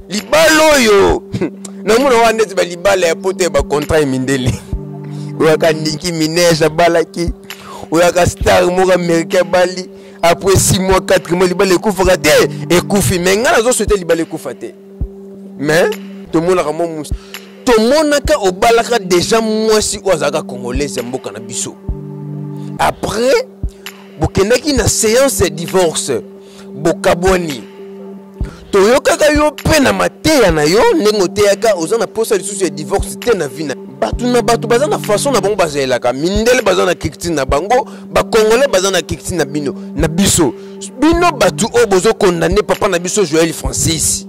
Libala oyo namona wana neti balibala ya poto ya bacontrat ya mindele. Oyaka Nicki Minaj abalaki, oyaka star moko américain abali, après 6 mois, 4 mois, libala ekufaka te, ekufi. Mais ngai nazosouhaite libala ekufa te. Mais tomonaka mwa mus, tomonaka obalaka déjà mwasi oyo azalaka congolaise ya mboka na biso. Après bokendaki na séance ya divorce, bokabwani. Toyokaka yo mpe na mateya na yo ndenge oteyaka, oza na posa lisusu ya divorce te na vie na bato. Na bato baza na façon na bango bazalelaka. Mindele baza na culture na bango, bacongolais baza na culture na bino na biso. Bino bato oyo bozokondane papa na biso Joel Francis,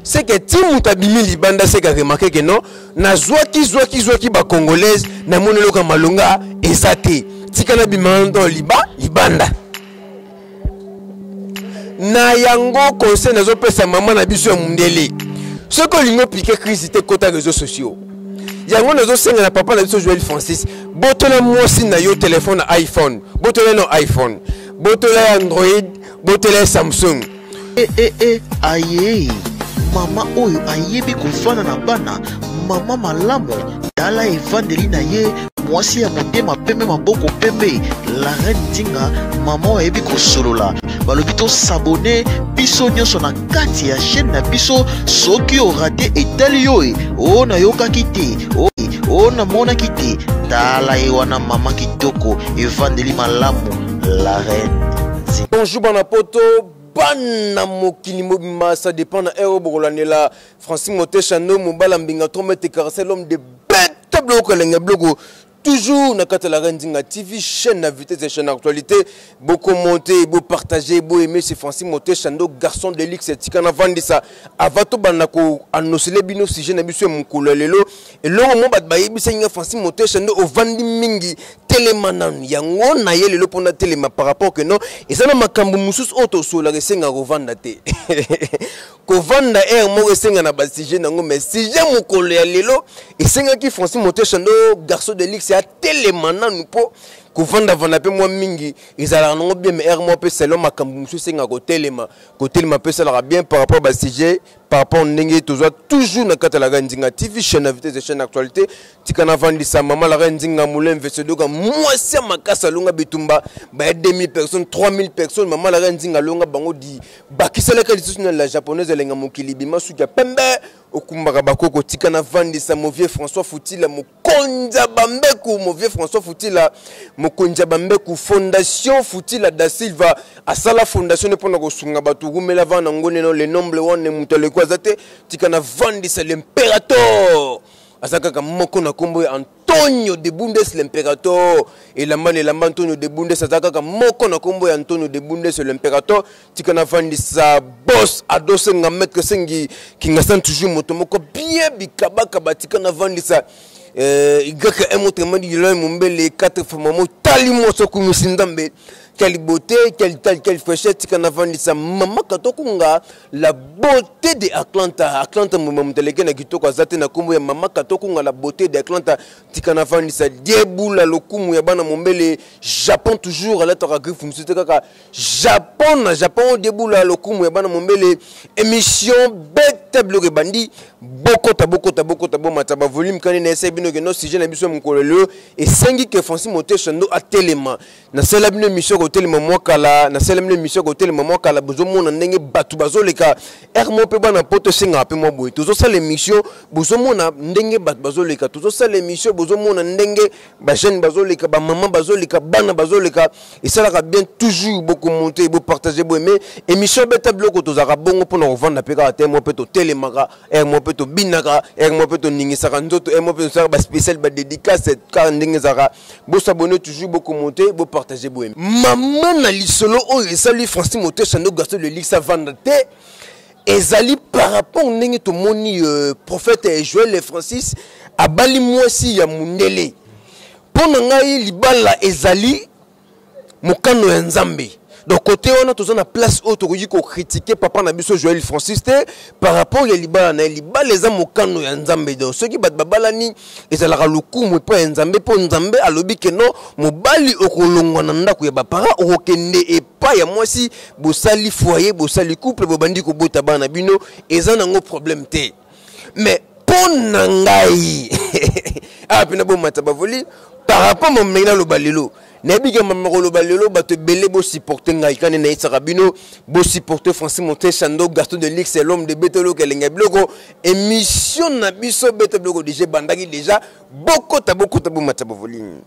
c'est que ti moto abimi libanda, c'est que aremarke ke non, nazwaki zwaki zwaki bacongolaise, namoni eloko ya malonga eza te, tika nabima ndo liba libanda na yango. Conseil nazopesa mama na biso ya mundele, soki olingi opike crise te, kota réseaux sociaux. Yango nazosenga na papa na biso Joel Francis, botola mwasi na yo telefone na iPhone, botola no iPhone, botola ya Android, botola ya Samsung. E e e aye, mama oyo ayebi kofanda na bana, mama malamu, tala evandeli na ye, mwasi ya motema pembe, maboko pembe, la reine Nzinga, mama oyo ayebi kosolola. Balobi tosabone biso nyonso na kati ya chaîne na biso. Soki orate, etali yo e o nayokaki te, o o namonaki te. Tala ye wana, mama kitoko, evandeli malamu, la reine Nzinga. Bonjour bana poto, bana mokili mobimba, ça dépend na heure bokolandela. Francis Motesha no mobala mbinga 3 mètres 47, l'homme de bête, biloko elenga, biloko toujours na kati ya la reine Nzinga TV, chaîne na vitesse, chaîne actualité. Bokommente, bopartage, boaime. C'est Francis Motesha ndo, garçon de luxe. Tika na vandisa avant tobanda koannosele bino sujet na biso ya mokolo ya lelo. Elongo mo bato bayebisaki nga, Francis Motesha ndo, ovandi mingi, telema nanu. Yango na ye lelo mpona telema par rapport que non, eza na makambo mosusu oyo tosololaka, esengaka kovanda te. Kovanda heure moko esenga na basujet nango, mais sujet mokolo ya lelo esengaki Francis Motesha ndo, garçon de luxe, atelema nanu, mpo kovandavanda mpe mwa mingi ezalaka nango bien, mais heure moko mpe selon makambo mosusu esengaka kotelema. Kotelema mpe esalaka bien par rapport basujet, par rapport ndenge tozwa toujours na kati ya la reine Nzinga TV, chaîne na vitesse, chaîne actualité. Tika navandisa mama la reine Nzinga Molemve Sedoka, mwasi ya makasi, alonga bitumba baya 2000 personnes, 3000 personnes. Mama la reine Nzinga alonga bango, di bakisalaka lisusu na la japonaise elenga mokili, bima suki ya pembe, okumbaka bakoko. Tika navandisa movie François Futila, mokonzi ya bambeku. Movie François Futila, mokonzi ya bambeku, fondation Futila da Silva, asala fondation ne mpona kosunga bato. Rumela vana nango neno le nombre wana, moto aleko aza te. Tika navandisa l'impérator, aza kaka moko na nkombo ya Antonio de Bundes, l'impérator, elamba na elamba. Antonio de Bundes aza kaka moko na nkombo ya Antonio de Bundes, l'impérator. Tika navandisa boss Adosenga, maître Sengi Kingasan, toujours moto moko bien bikabakaba. Tika navandisa YM, autrement dit Yolande Mombele, 4 fois mamo tali moso kumisi Nzambe. Quelle beauté, quelle taille, quelle fraîcheur! Tika navandisa mama Katokunga, la beauté de Atlanta. Atlanta moma moto na kitoko aza te na nkombo ya mama Katokunga, la beauté de Atlanta. Tika navandisa Diebula, lokumu ya bana Mombele, Japon toujours, alataka griffe mosusu te, kaka Japon na Japon. Diebula, lokumu ya bana Mombele. Émission bete biloko ebandi. Bokota, bokota, bokota, bomata bavolume kani na ese bino ke no sujet na biso ya mokolo lelo esengi ke Francis Motesha ndo atelema. Nasala bino émission kotelema mwa kala, nasala bino émission kotelema mwa kala. Bozomona ndenge bato bazoleka heure moko mpe bana poto esengaka mpe mwa boye. Tozosala émission, bozomona ndenge bato bazoleka. Tozosala émission, bozomona ndenge bajeune bazoleka, bamama bazoleka, bana bazoleka. Esalaka bien toujours. Bokomonte, bopartage, boaime émission beta biloko. Tozalaka bongo mpona kovanda mpe kaka te, mwa mpe totelemaka heure moko, mpe tobinaka heure moko, mpe toningisaka nzoto heure moko, mpe tosalaka baspécial, badédicace, kaka ndenge ezalaka. Bosabone toujours, bokomonte, bopartage, boaime. Mama na lisolo oyo esali Francis Motesha ndo, garçon de luxe, avanda te, ezali par rapport ndenge tomoni prophète Joel Francis abali mwasi ya mundele. Mpo na ngai, libala ezali mokano ya Nzambe. Donc côté wana toza na place oyo tokoki kokritike papa na biso Joel Francis te par rapport ya libala na ye. Libala eza mokano ya Nzambe. Donc soki bato babalani, ezalaka lokumu epai ya Nzambe, mpo Nzambe alobi ke non, mobali okolongwa na ndako ya bapara, okokende epai papa ya mwasi, bosali foyer, bosali couple, bobandi kobota bana bino, eza nango problème te. Mais mpo na ngai awa mpena bomata bavoli par rapport mamenge naloba lelo, nayebi ke mama koloba lelo, bato ebele bosupporte ngai kani nayesaka bino bosupporte Francis Montechando, Gaston de Lix, l'homme de betoloka elenga biloko. Émission na biso Beta Biloko déjà ebandaki déjà. Bokota, bokota, bomata bavoline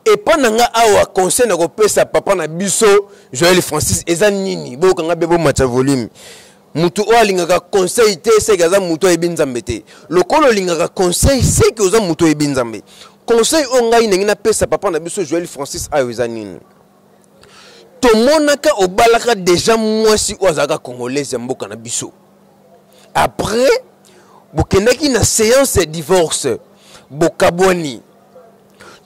epa na nga awa. Conseil na kopesa papa na biso Joel Francis eza nini? Bokanga mpe bomata volume. Mutu oyo alingaka conseil te, seke aza mutu ayebi Nzambe te. Lokola olingaka conseil, seke oza mutu oyebi Nzambe. Conseil oyo ngai ndenge napesa papa na biso Joel Francis ayo eza nini? Tomonaka obalaka deja mwasi oyo azalaka congolaise ya mboka na biso. Après bokendaki na séance ya divorce, bokabwani.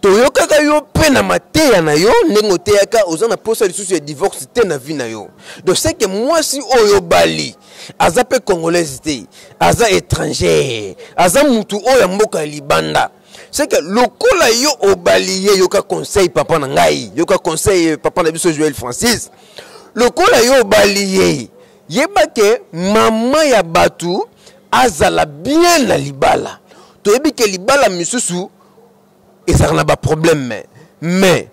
Toyokaka yo mpe na mateya na yo ndenge oteyaka, oza na posa lisusu ya divorce te na vie na yo. Donc c'est que mwasi oyo obali aza mpe congolaise te, aza étrangère, aza mutu oyo ya mboka ya libanda. C'est que lokola yo obali ye, yoka conseil papa na ngai, yoka conseil papa na biso Joel Francis, lokola yo obali ye, yeba ke mama ya bato azala bien na libala. Toyebi ke libala misusu ezalaka na baproblème, mais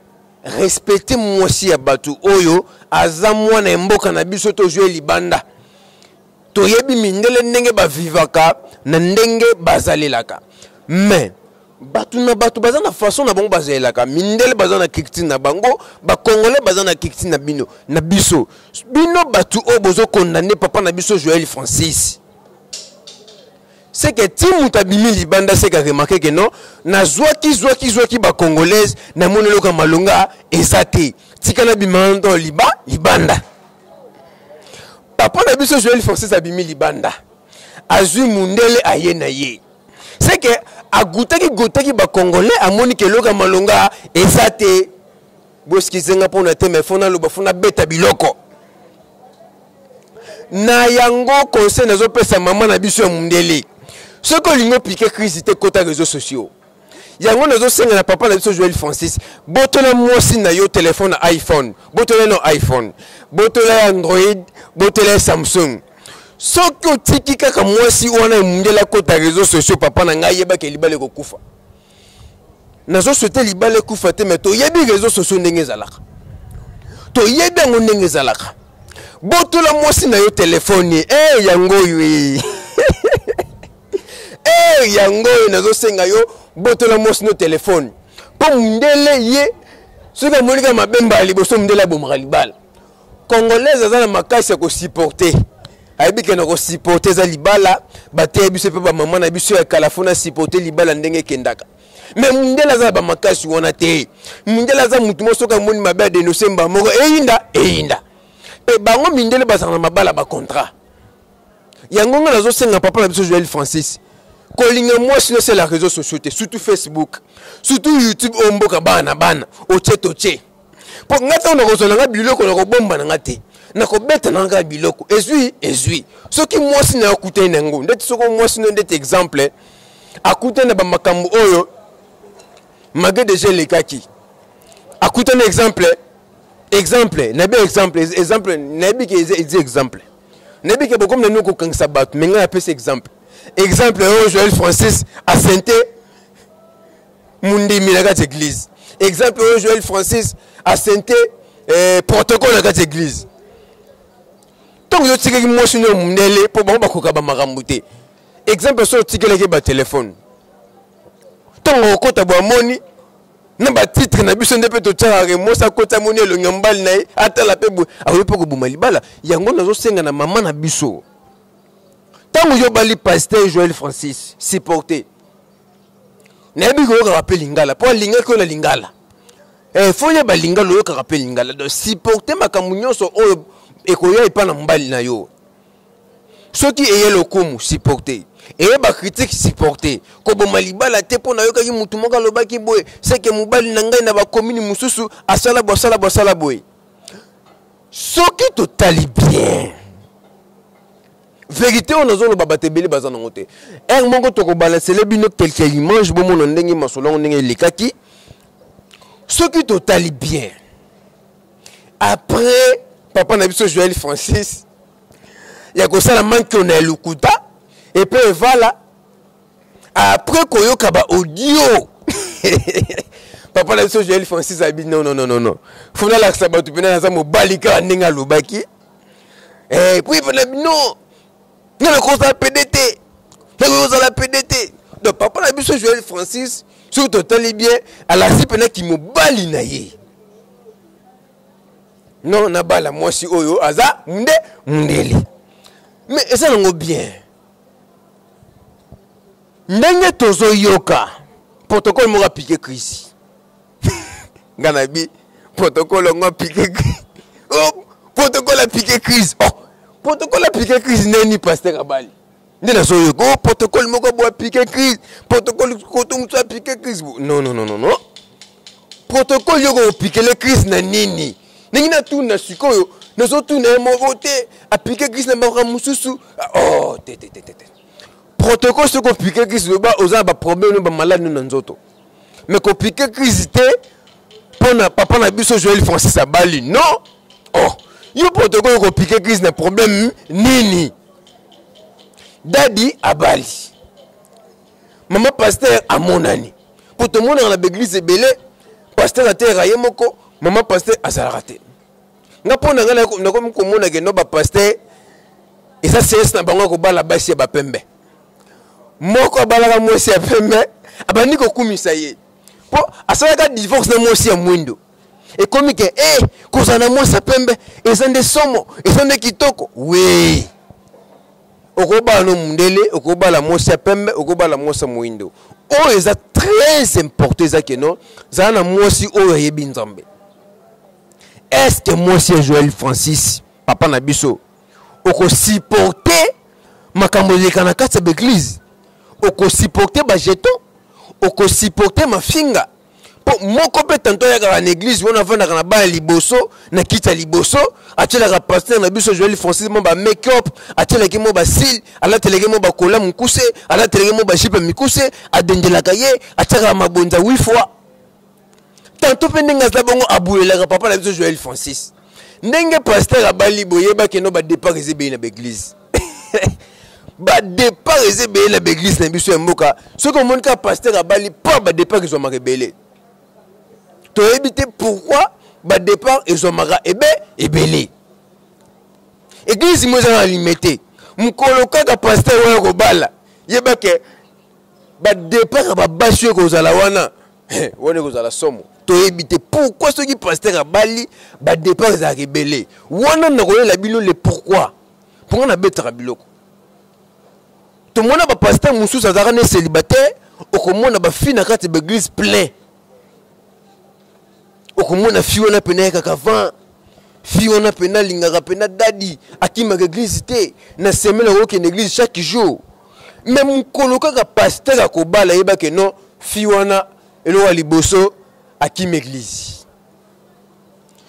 respecte mwasi ya bato oyo aza mwana ya mboka na biso. Tozwi libanda, toyebi mindele ndenge bavivaka na ndenge bazalelaka, mais bato na bato baza na façon na bango bazalelaka. Mindele baza na culture na bango, bacongolais baza na culture na bino na biso. Bino bato oyo bozokondane papa na biso Joel Francis, c'est que ti moto abimi libanda, c'est que aremarquer ke non, nazwaki zwaki zwaki bacongolaise, namoni eloko ya malonga eza te, tika nabima nto liba libanda. Papa na biso Joel Francis abimi libanda, azwi mundele, aye na ye. C'est que agutaki gutaki bacongolais, amoni ke eloko ya malonga eza te. Boexcuser nga mpona te, mais fo naloba, fo nabeta biloko na yango. Conseil nazopesa mama na biso ya mundele, soki olingi opiquer crise te, kota réseaux sociaux. Yango nazosenga na papa na biso Joel Francis, botola mwasi na yo telefone na iPhone, botola no iPhone, botola ya Android, botola ya Samsung. Soki otiki kaka mwasi wana ya mundele akota réseaux sociaux, papa na ngai, yebaka libala ekokufa. Nazosouhaiter libala ekufa te, mais toyebi réseaux sociaux ndenge ezalaka, toyebi yango ndenge ezalaka. Botola mwasi na yo telefone e yango oyo e e yango oyo nazosenga yo, botola mwasi no telefone, mpo mundele ye soki amoni kaka mabe ya liboso, mundele abomaka libala. Congolaise aza na makasi ya kosupporter, ayebi ke na kosupporter eza libala. Bateya biso mpe bamama na biso ya kala, fo na supporter libala ndenge ekendaka. Mais mundele aza na bamakasi wana te. Mundele aza mutu moko, soki amoni mabe, adénoncer mba moko, eyinda eyinda. Mpe bango mindele bazala na mabala bacontrat. Yango nga nazosenga papa na biso Joel Francis, kolinga mwasi nosala réseaux sociaux te, surtout Facebook, surtout YouTube oyo mboka bana na bana otie totie. Mpo nga ntango nakozwa na nga biloko, nakobomba na nga te, nakobeta na nga biloko ezwi ezwi. Soki mwasi na yo akutani na yango, ndeti soki mwasi no, ndeti exemple, akutani na bamakambo oyo malgré déjà elekaki, akutani, exemple, exemple nayebi, exemple, exemple nayebi ke eza exemple, nayebi ke bokomi na nini kokangisa bato, mais ngai napesi exemple. Exemple oyo Joel Francis asente mundimi na kati église, exemple oyo Joel Francis asente protocole na kati église. Ntango yo otikaki mwasi no mundele, mpo bango bakoka bamakambo te, exemple so otikelaki batelefone, ntango okota bwamoni na batitre na biso nde mpe totiakaka, mwasi akota, amoni elongi ya mobali na ye, atala mpe boye, akoki mpe koboma libala. Yango nazosenga na mama na biso, ntango yo bali pasteur Joel Francis, supporte. Nayebi koyokaka mpe lingala, mpo alingaki oyo na lingala. Fo oyeba lingala, oyokaka mpe lingala. Donc supporte makambo nyonso oyo ekoya epa na mobali na yo. Soki eye lokumu, supporte, eye bacritique, supporte. Koboma libala te mpo nayokaki mutu moko alobaki boye, seke mobali na ngai na bakomini mosusu asala boye, asala boye, asala boye. Soki totali bien, vérité oyo nazoloba, bato ebele baza nango te. Heure moko tokobalansele bino quelque image, bomona ndenge masolo yango ndenge elekaki. Soki totali bien, Après papa na biso Joël Francis ya kosala mankiona ya lokuta epe evala après koyoka ba audio papa na biso Joël Francis abi non non non non non faut nalakisa bato mpena naza mobali kaka ndenge alobaki eh, puis mpena non nga nakozala pede te, nakozala pede te. Donc papa na biso Joël Francis, soki totali bien, alakisi mpena kimobali na ye. Non, nabala mwasi oyo aza nde mundele, mais eza nango bien ndenge tozoyoka protocole moko apike crise. Nga na bi protocole yango apike, oh, protocole apike crise, oh, protocole apike crise ndeni pasteur abali nde nazoyoka, oh, protocole moko bo apike crise, protocole koto mosu apike crise. Non non non non non, protocole yoko opikele crise na nini? Ndenge natuna sikoyo, nazotuna ye moko te apike crise na makambo mosusu. Oh, te te te te te, protocole soki opike crise, loba oza na baproblème no bamaladi no na nzoto, mais kopike crise te mpona papa na biso Joël Francis abali. Non, oh, yo protocole okopike crise na problème nini? Dadi abali, mama pasteur amonani, mpo tomonaka na baeglise ebele pasteur ateyaka ye moko, mama pasteur azalaka te. Nga mpo na ngai nakomi komona ke no bapasteur eza séance na bango ya kobala basi ya bapembe. Moko abalaka mwasi ya pembe, abandi kokumisa ye mpo asalaka divorce na mwasi ya mwindo. Ekomi ke eh, kozala na mwasi ya pembe eza nde somo, eza nde kitoko. We okobala no mundele, okobala mwasi ya pembe, okobala mwasi ya moyindo, oyo eza très important eza ke no zala na mwasi oyo ayebi Nzambe. Est-ce que mwasi ya Joël Francis papa na biso okosupporte makambo eleka na kati ya baeglise, okosupporte bajeton, okosupporte mafinga? Mpo moko mpe tanto ayakaka na eglise wana, avandaka na baya liboso, na kiti ya liboso, atielaka pasteur na biso Joël Francis mwa ba make-up, atielaki mwa basile, alatelaki mwa bakola mokuse, alatelaki mwa bajipe mikuse, adendelaka ye, atiakaka mabonza 8 fois. Tanto mpe ndenge aza bongo, abuyelaka papa na biso Joël Francis. Ndenge pasteur abali, boyebaki no badépart eza ebele na baeglise, badépart eza ebele na baeglise na biso ya mboka. Soki omoni kaka pasteur abali, mpo badépart ezwamaka ebele, toyebi te pourquoi badépart ezwamaka ebe ebele. Eglise mo eza na limete, mokolo kaka pasteur oyo kobala, yebake badépart ya babasi oyo ekozala wana, wana ekozala somo. Toyebi te pourquoi soki pasteur abali badépart ezalaka ebele wana. Nakoyela bino le pourquoi mponga nabetaka biloko. Tomona bapasteur mosusu azalaka ne célibataire, okomona bafi na kati ya baeglise plein, okomona fi wana pena ayekaka vent, fi wana pena alingaka pena dadi, akimaka eglise te, na semaine akokende eglise chaque jour. Mais mokolo kaka pasteur akobala, yebake non, fi wana eloko ya liboso akimi eglise.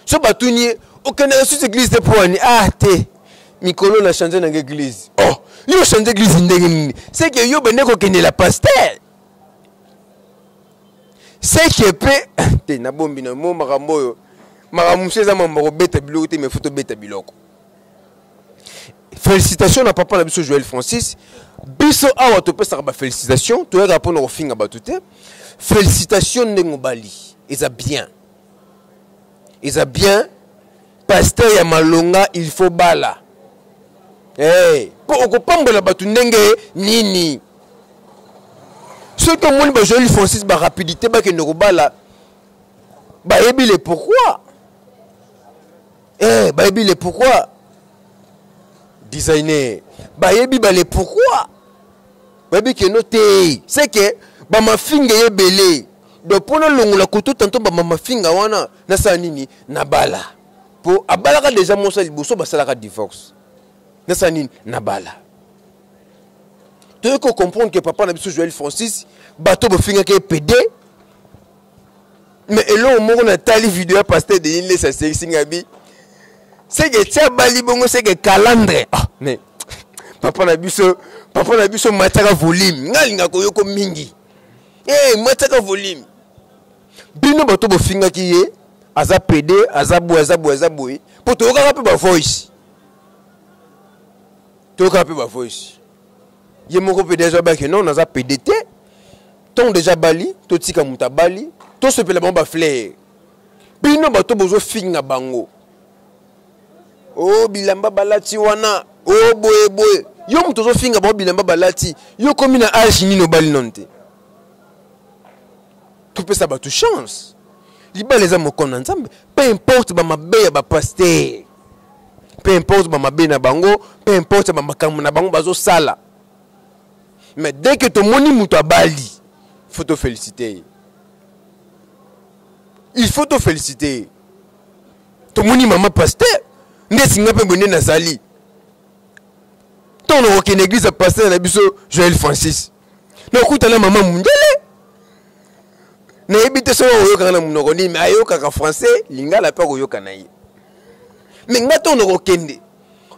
So batuni ye, okendaka susu eglise te mpo wani? Ah te, mikolo na change nanga eglise. Oh, yo change eglise ndenge nini? Seke yo bende kokendela pasteur seke mpe te. Nabombi na mo makambo oyo, makambo mosusu eza mambo kobeta biloko te, mais faut tobeta biloko. Félicitation na papa na biso Joël Francis. Biso awa topesaka bafélicitation, toyaka mpona kofinga bato te. Félicitation ndenge obali, eza bien, eza bien. Pasteur ya malonga, il faut bala. Hey, mpo okopambola bato ndenge nini soki omoni ba Joël Francis barapidité bakende kobala? Bayebi le pourquoi. Eh, bayebi le pourquoi. Designer bayebi ba le pourquoi, bayebi keno te, c'est que bamafinga ye ebele. Donc mpo nalongola koto tanto bamamafinga wana, nasala nini? Nabala, mpo abalaka deja mwasi ya liboso, basalaka divorce. Nasala nini? Nabala. Toyei kocomprendre ke papa na biso Joël Francis, bato bofingaki ye pede. Mais eloko moko, natali video ya pasteur Denis Lesa, asekisi nga bi seke tia bali bongo seke calandre. Ah, mais papa na biso matiaka volume, nga alingaka koyoko mingi. Hey, matiaka volume. Bino bato bofingaki ye. Aza pede, aza boye, aza boye, aza boye. Mpo toyokaka mpe bavoice, toyokaka mpe bavoice. Ye moko mpe deja abaki non, naza pede te. Ntongo deja abali, totika moto abali, tosepela bango baflere. Bino bato bozofinga bango, o oh, bilamba balati wana, o oh, boye boye. Yo moto ozofinga bango bilamba balati, yo komi na age nini obali nano te? Topesa bato chance. Libala eza mokono na Nzambe. Peu importe bamabe ya bapaster, peu importe bamabe na bango, peu importe bamakambo na bango bazosala, mais dès que tomoni moto abali, faut tofélicite ye, il faut tofélicite ye. Tomoni mama paster nde esinga mpe boye nde nazali ntango nakokende église ya paster na biso Joel Francis, nakutana mama mundele. Nayebi te soki akoyokaka na monoko nini, me ayokaka français, lingala mpe akoyoka na ye. Me nga ntango nakokende,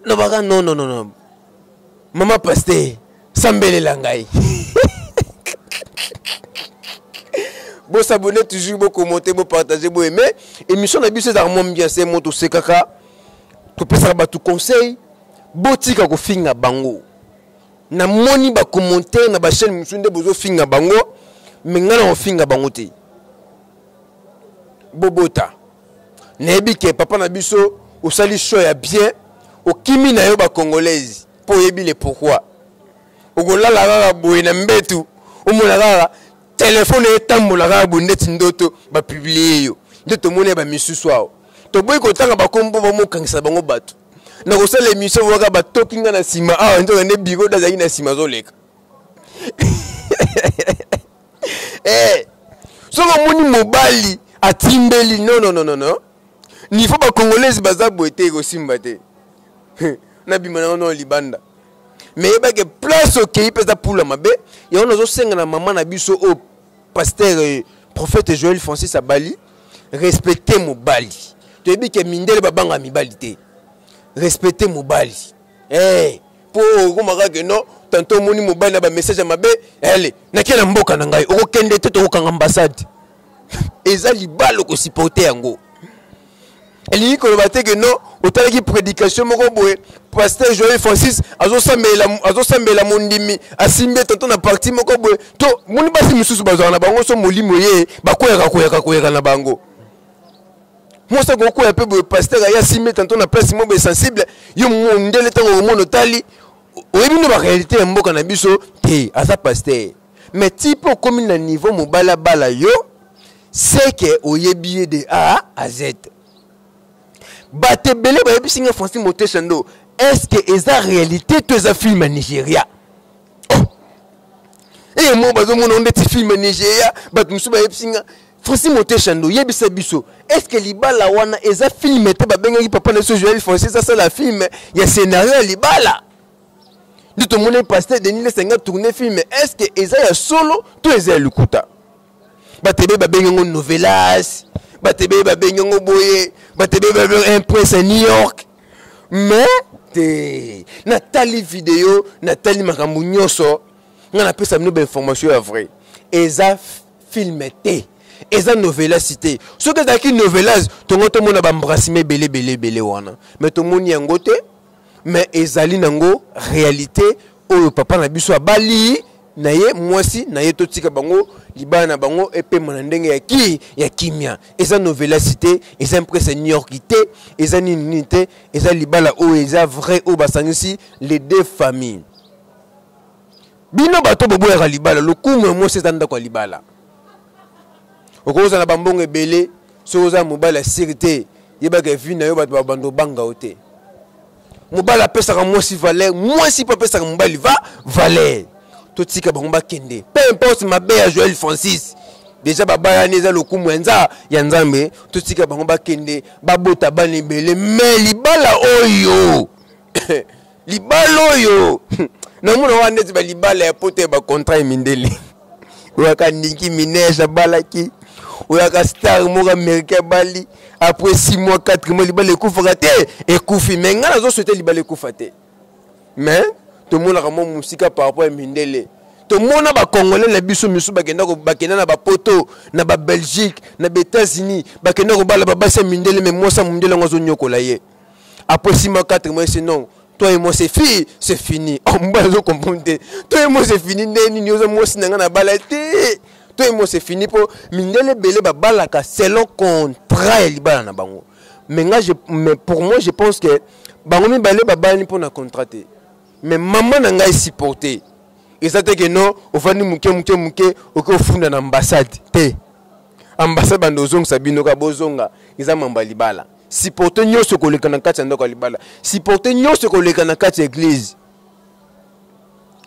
nabaka non, non, non, non, mama paster, sambelela ngai. Bosabone toujours, bokommente, bopartage, boaime émission na biso. Ezalaka mwa bien se mo tosekaka, topesaka bato conseil. Botika kofinga bango. Namoni bacommentaire na bachaîne mosusu nde bozofinga bango, me ngai na kofinga bango te. Bobota, nayebi ke papa na biso osali choix ya bien, okimi na yo bacongolaise, mpo oyebi le pourquoi. Okolala kaka boye na mbetu, omona kaka telefone etambola kaka boye ndeti ndoto, bapublie yo. Nde tomoni ya bamisusu awa, toboyi kotanga bakombo, bamokangisa bango bato. Na kosala émission waka, batoki nga na nsima awa, nzoka nde biro azalaki na nsima azoleka. Eh, soki omoni mobali atimbeli, non, non, non, non, niveau bacongolaise baza boye te, ekosimba te. Nabima nango no libanda, me yebake place okei mpe eza pula mabe. Yango nazosenga na mama na biso oyo pasteur, prophète Joel Francis abali, respecte mobali. Toyebi ke mindele babanga mibali te. Respecte mobali, hey, mpo okomaka ke non, tanto omoni mobali na bamessage ya mabe, ele nakie na mboka na ngai, okokende te, tokokanga ambassade. Eza libala, okosupporte yango. Elingi koloba te ke non, otalaki prédication moko boye, pasteur Joel Francis azosambela mondimi, asimbi ye tanto na parti moko boye. To moni basi mosusu bazwaka na bango so molimo ye, bakweyaka kweyaka kweyaka na bango. Mwasi akokwea mpe boye, pasteur aye asimbi ye tanto na place moko boye sensible. Yo mondele, ntango okomona, otali, oyebi nde baréalité ya mboka na biso te. Aza pasteur, mais ti mpe okomi na niveau mobali abala yo, c'est que oyebi ye de A à Z. Bato ebele bayebisi nga: Francis Motesha ndo, est ce que eza réalité to eza film ya Nigeria? Oh, eye mo bazomona ndeti film ya Nigeria. Bato mosusu bayebisi nga: Francis Motesha ndo, yebisa biso, est ce que libala wana eza film te? Babengaki papa na biso Joel Francis asala film ya scénario ya libala. Nde tomoni pasteur Denis Lesenga tourne film. Est ce que eza ya solo to eza ya lukuta? Bato ebele babengi yango novelas, bato ebele babengi yango boye, bato ebele babengi un prince ya New York. Mais te, natali video, natali makambo nyonso, ngai napesa bino bainformation ya vrai. Eza film te, eza novelas te. Soki ezalaki novelas, tongo tomona baembrassement ebele ebele ebele wana, mais tomoni yango te. Mais ezali nango réalité oyo papa na biso abali na ye mwasi na ye. Totika bango, libala na bango epema na ndenge ya ki ya kimia. Eza novelas te, eza mprese New York te, eza nini nini te. Eza libala oyo eza vrai, oyo basangisi les deux familles. Bino bato boboyaka libala, lokumu ya mwasi eza ndako ya libala. Okozala na bambongo ebele, soki oza mobali ya siri te, yebaka vi na yo, bato babanda obanga yo te. Mobali apesaka mwasi valeur, mwasi mpe apesaka mobali va valeur. Totika bango bakende, peu importe mabe ya Joel Francis. Deja babalani, eza lokumu ya nza ya Nzambe. Totika bango bakende, babota bana ebele. Mais libala oyo, libala oyo namona wana neti balibala ya poto ya bacontrat ya mindele. Oyaka Nicki Minaj abalaki, oyaka star moko américain abali, après 6 mois, 4 mois, libala ekufaka te, ekufi. Mais ngai nazosouhaite libala ekufa te, mais tomonaka mwa mosika par rapport ya mindele. Tomona bacongolais na biso misusu bakenda bakenda na bapoto, na babelgique, na baétats-Unis, bakenda kobala babasi ya mindele, mais mwasi ya mondele yango azonyokola ye. Après 6 mois, 4 mois, c'est non, toi et moi, c'est fini, c'est fini. Oh, mobali azocomprendre te. Toi et moi, c'est fini nde nini? Oza mwasi na nga na bala te. Toi et moi, c'est fini, mpo mindele ebele babalaka selon contrat ya libala na bango. Mais nga mais pour moi, je pense que bango mibale babalani mpo na contrat te. Mais mama na ngai, supporter eza te ke non, ofandi moke moke moke, oke ofunda na ambassade te. Ambassade bando ozongisa bino ka bozonga. Eza mambo ya libala. Supporte nyonso koleka na kati ya ndako ya libala, supporte nyonso koleka na kati ya église,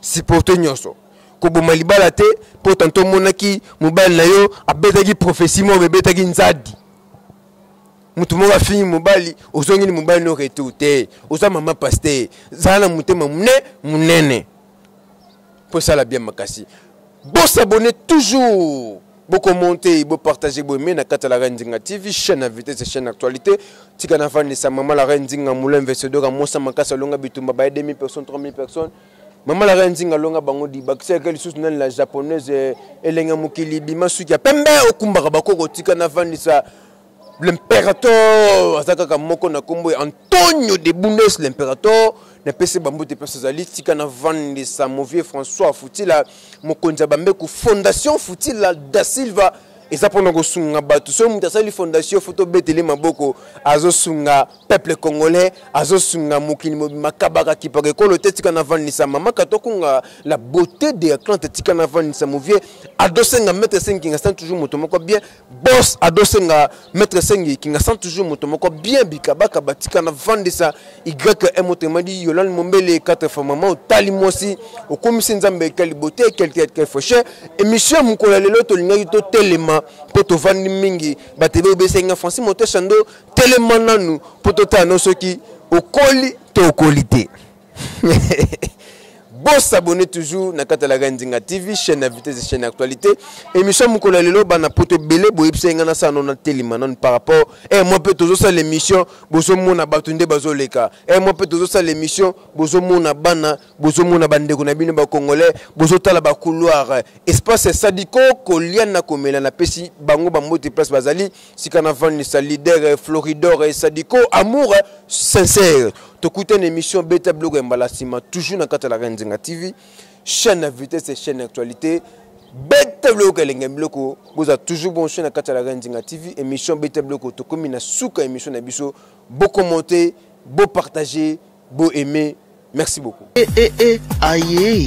supporte nyonso. Koboma libala te mpo tanto omonaki mobali na yo abetaki prophétie moko, ebetaki nzadi, motu moko afingi mobali, ozongini mobali no retour te. Oza mama pasteur, zala na motema monene monene mpo esala bien makasi. Bosabonner toujours, bokommente, bopartage, boaime na kati ya La Reine Nzinga TV, chaîne ya vitesse, chaîne actualité. Tika nafandisa mama La Reine Nzinga Moulin Vesedora, mosa makasi, alonga bitumba baye 2000 personnes, 3000 personnes. Mama La Reine Nzinga alonga bango di bakisaka lisusu nani? La Japonaise, elenga mokili, bima suki ya pembe, okumbaka bakoko. Tika nafandisa l'impérateur, aza kaka moko na nkombo ya Antonio de Bundes, l'impérateur. Napesi bambote place ezali. Tika navandisa movie François Futila, mokonzi ya Bambeku, Fondation Futila da Silva. Eza mpona kosunga bato. Soki moto asali fondation, fo tobetele maboko. Azosunga peuple congolais, azosunga mokili mobima, kabaka kipaka ekolo te. Tika navandisa mama Katokunga, la beauté de Atlante. Tika navandisa movie Adosenga, maître Senginga san, toujours moto moko bien, boss Adosenga, maître Sengi Kinga san, toujours moto moko bien bikabaka. Batika navandisa ym, autrement dit Yolande Mombele, 4 fois mama. Otali mwasi, okomisi Nzambe quelle beauté, quelle tête, quelle fraîcheur. Émission ya mokolo ya lelo, tolingaki totelema mpo tovandi mingi. Bato ebe obesenga Francis Moteshando, telema nanu mpo totala no soki okoli to okoli te. Bosabonner toujours na kati ya La Reine Nzinga TV, chaîne ya vitesse, chaîne ya actualité. Émission mokolo ya lelo, bana poto ebele boyebisa ye ngai nasala no, natelema nanu par rapport e moi mpe tozosala émission, bozomona bato nde bazoleka. E moi mpe tozosala émission, bozomona bana, bozomona bandeko na bino bacongolais, bozotala bacouloir, espace Sadiko, kolia na komela. Napesi bango bambote place bazali. Sika navandisa leader Floridor Sadiko, amour sincère. Tokutana émission beta biloko ya mbala nsima, toujours na kati ya La Reine Nzinga TV, chaîne ya vitesse, chaîne ya actualité. Beta biloko, elenge biloko, boza toujours bon chaîne na kati ya La Reine Nzinga TV, émission beta biloko. Tokomi na suka émission na biso. Bokommente, bopartage, boaime. Merci beaucoup. E e e, aye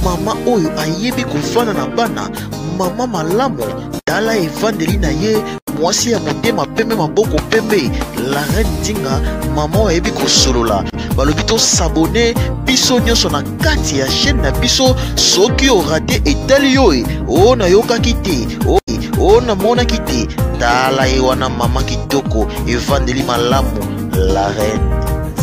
mama oyo ayebi kofanda na bana, mama malamu. Tala evandeli na ye, mwasi ya motema pembe, maboko pembe, la Reine Nzinga, mama oyo ayebi kosolola. Balobi tosabonner biso nyonso na kati ya chaîne na biso. Soki orater, etali yo e o nayokaki te, o namonaki te. Tala ye wana, mama kitoko, evandeli malamu, la Reine.